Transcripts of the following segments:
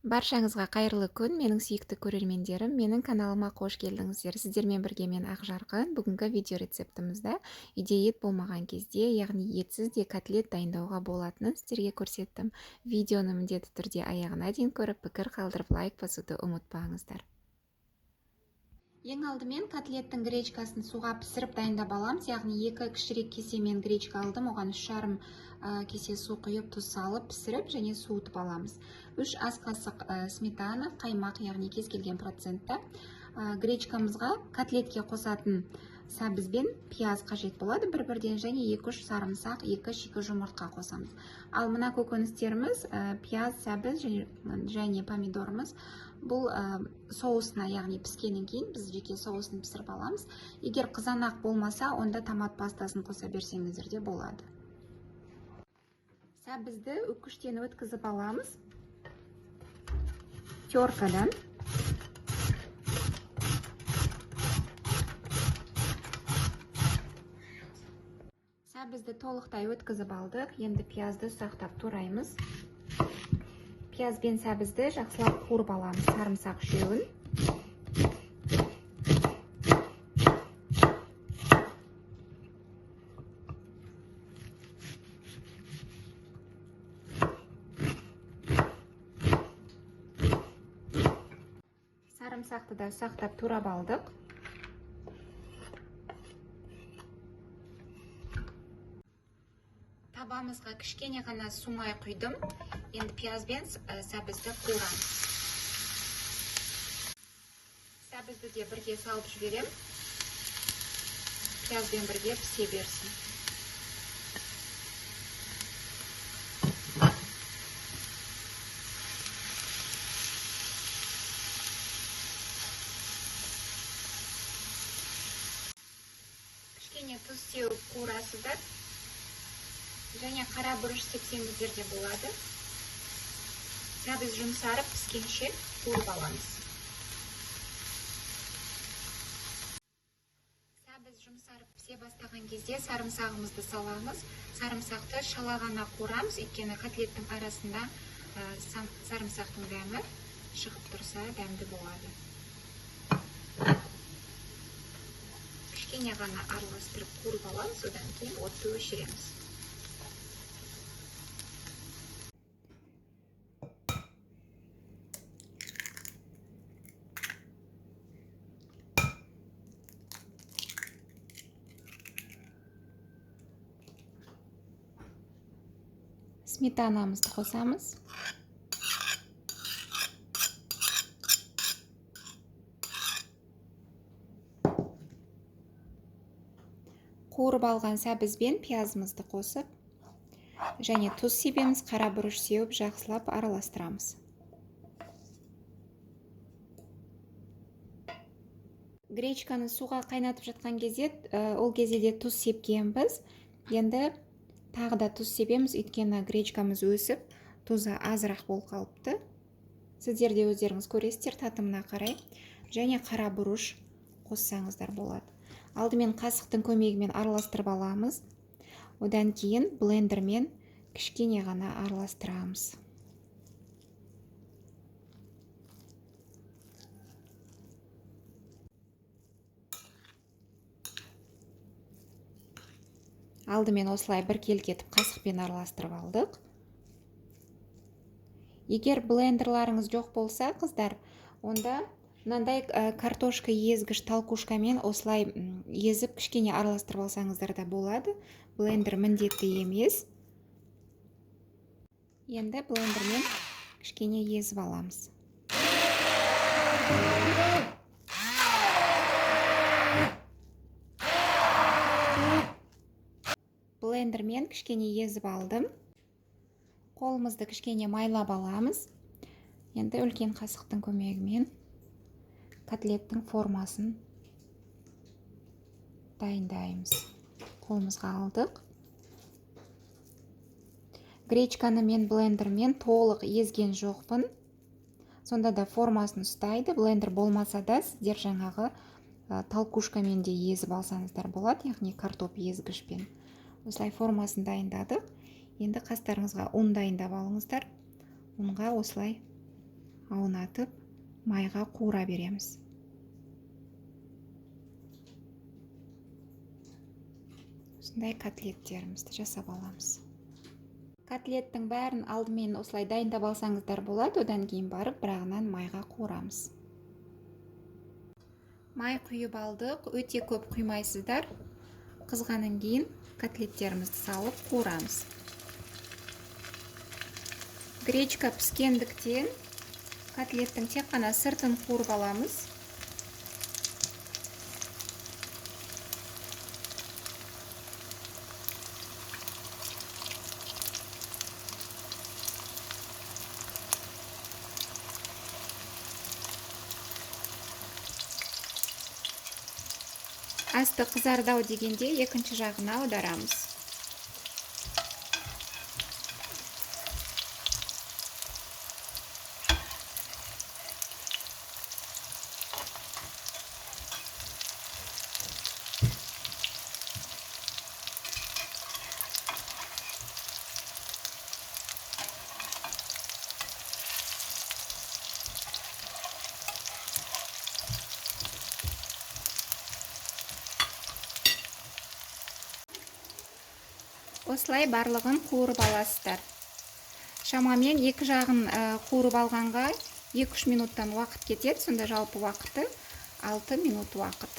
Баршаңызға қайырлы күн, менің сүйікті көрермендерім, менің каналыма қош келдіңіздер. Сіздермен бірге мен Ақжарқын. Бүгінгі видео рецептімізді үйде ет болмаған кезде, яғни етсіз де котлет дайындауға болатынын сіздерге көрсеттім. Видеоны міндетті түрде аяғына дейін көріп, пікір қалдырып, лайк басуды ұмытпаңыздар. Ең алдымен котлеттің гречкасын суға пісіріп дайындап аламыз, яғни 2 кішірек кесемен гречка алдым, оған 3,5 кесе су құйып, тұз салып, пісіріп және суытып аламыз. 3 ас қасық сметана, қаймақ, яғни кез келген процентті. Гречкамызға котлетке қосатын сәбіз бен пияз қажет болады бір-бірден, және 2-3 сарымсақ, 2 шикі жұмыртқа қосамыз. Ал мына көкөністеріміз, пияз, сәбіз және помидорымыз бұл соусына, яғни піскеннен кейін біз жеке соусын пісіріп аламыз. Егер қызанақ болмаса, онда томат пастасын қоса берсеңіздер де болады. Сәбізді үккіштен өткізіп аламыз. Теркадан. Сәбізді толықтай өткізіп алдық. Енді пиязды ұсақтап тураймыз. Пияз бен сәбізді жақсылап қуырып аламыз, сарымсақ үшеуін. Сарымсақты да ұсақтап турап алдық. Табамызға кішкене ғана су май құйдым. Енді пияз бен сәбізді қуырамыз. Сәбізді де бірге салып жіберем. Пиязбен бірге пісе берсін. Кішкене тұз сеуіп қуырасыздар. Және қара бұрыш сепсеңіздер де болады. Сәбіз жұмсарып піскенше қуырып аламыз. Сәбіз жұмсарып пісе бастаған кезде сарымсағымызды саламыз. Сарымсақты шала ғана қуырамыз, өйткені котлеттің арасында сарымсақтың дәмі шығып тұрса дәмді болады. Кішкене ғана араластырып қуырып аламыз, одан кейін отты өшіреміз. Сметанамызды қосамыз. Қуырып алған сәбіз бен пиязымызды қосып, және тұз себеміз, қара бұрыш сеуіп жақсылап араластырамыз. Гречканы суға қайнатып жатқан кезде, ол кезде де тұз сепкенбіз. Енді тағы да тұз себеміз, өйткені гречкамыз өсіп, тұзы азырақ болып қалыпты. Сіздер де өздеріңіз көресіздер татымына қарай. Және қара бұрыш қоссаңыздар болады. Алдымен қасықтың көмегімен араластырып аламыз. Одан кейін блендермен кішкене ғана араластырамыз. Алдымен осылай бір келкі етіп қасықпен араластырып алдық. Егер блендерларыңыз жоқ болса, қыздар, онда мынандай картошка езгіш толкушкамен осылай езіп кішкене араластырып алсаңыздар да болады. Блендер міндетті емес. Енді блендермен кішкене езіп аламыз. Блендермен кішкене езіп алдым. Қолымызды кішкене майлап аламыз. Енді үлкен қасықтың көмегімен котлеттің формасын дайындаймыз. Қолымызға алдық. Гречканы мен блендермен толық езген жоқпын. Сонда да формасын ұстайды. Блендер болмаса да сіздер жаңағы толкушкамен де езіп алсаңыздар болады, яғни картоп езгішпен. Осылай формасын дайындадық. Енді қастарыңызға ұн дайындап алыңыздар. Ұнға осылай аунатып майға қуыра береміз. Осындай котлеттерімізді жасап аламыз. Котлеттің бәрін алдымен осылай дайындап алсаңыздар болады, одан кейін барып бірағынан майға қуырамыз. Май құйып алдық, өте көп құймайсыздар. Қызғаннан кейін котлеттерімізді салып қуырамыз. Гречка піскендіктен котлеттің тек қана сыртын қуырып аламыз. Асты қызардау дегенде екінші жағына аударамыз. Осылай барлығын қуырып аласыздар. Шамамен екі жағын қуырып алғанға 2-3 минуттан уақыт кетеді, сонда жалпы уақыты 6 минут уақыт.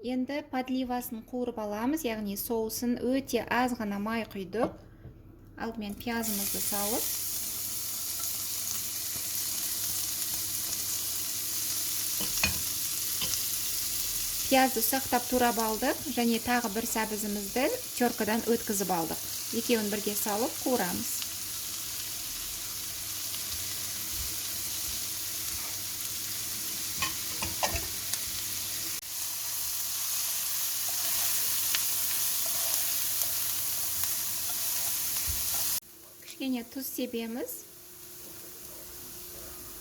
Енді подливасын қуырып аламыз, яғни соусын өте аз ғана май құйдық. Алдымен пиязымызды салып, пиязды ұсақтап турап алдық және тағы бір сәбізімізді теркадан өткізіп алдық. Екеуін бірге салып қуырамыз. Кішкене тұз себеміз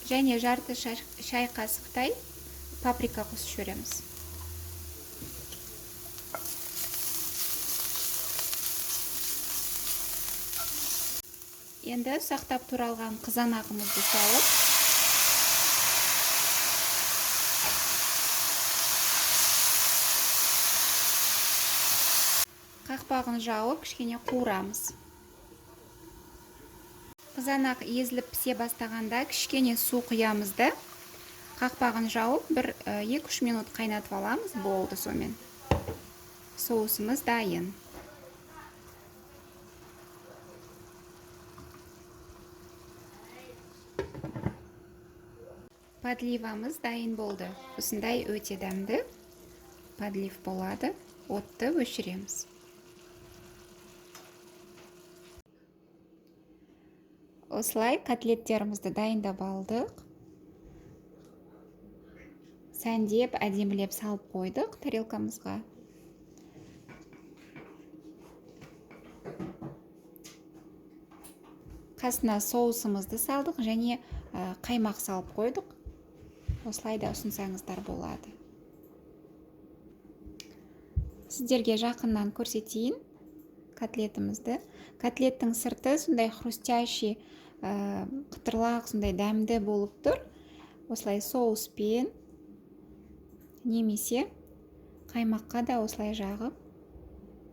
және жарты шай қасықтай паприка қосып жібереміз. Енді ұсақтап туралған қызанағымызды салып, қақпағын жауып кішкене қуырамыз. Қызанақ езіліп пісе бастағанда кішкене су құямыз да, қақпағын жауып бір екі-үш минут қайнатып аламыз, болды сонымен. Соусымыз дайын. Подливамыз дайын болды. Осындай өте дәмді подлив болады. Отты өшіреміз. Осылай котлеттерімізді дайындап алдық. Сәндеп, әдемілеп салып қойдық тарелкамызға. Қасына соусымызды салдық және қаймақ салып қойдық. Осылай да ұсынсаңыздар болады. Сіздерге жақыннан көрсетейін котлетімізді. Котлеттің сырты сондай хрустящий, қытырлақ, сондай дәмді болып тұр. Осылай соуспен немесе қаймаққа да осылай жағып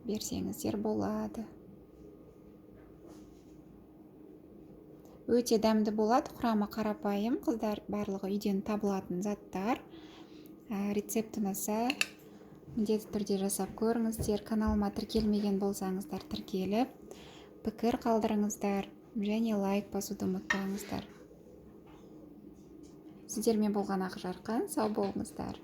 берсеңіздер болады. Өте дәмді болады, құрамы қарапайым, қыздар, барлығы үйден табылатын заттар. Рецепт ұнаса міндетті түрде жасап көріңіздер. Каналыма тіркелмеген болсаңыздар тіркеліп, пікір қалдырыңыздар және лайк басуды ұмытпаңыздар. Сіздермен болған Ақжарқын, сау болыңыздар.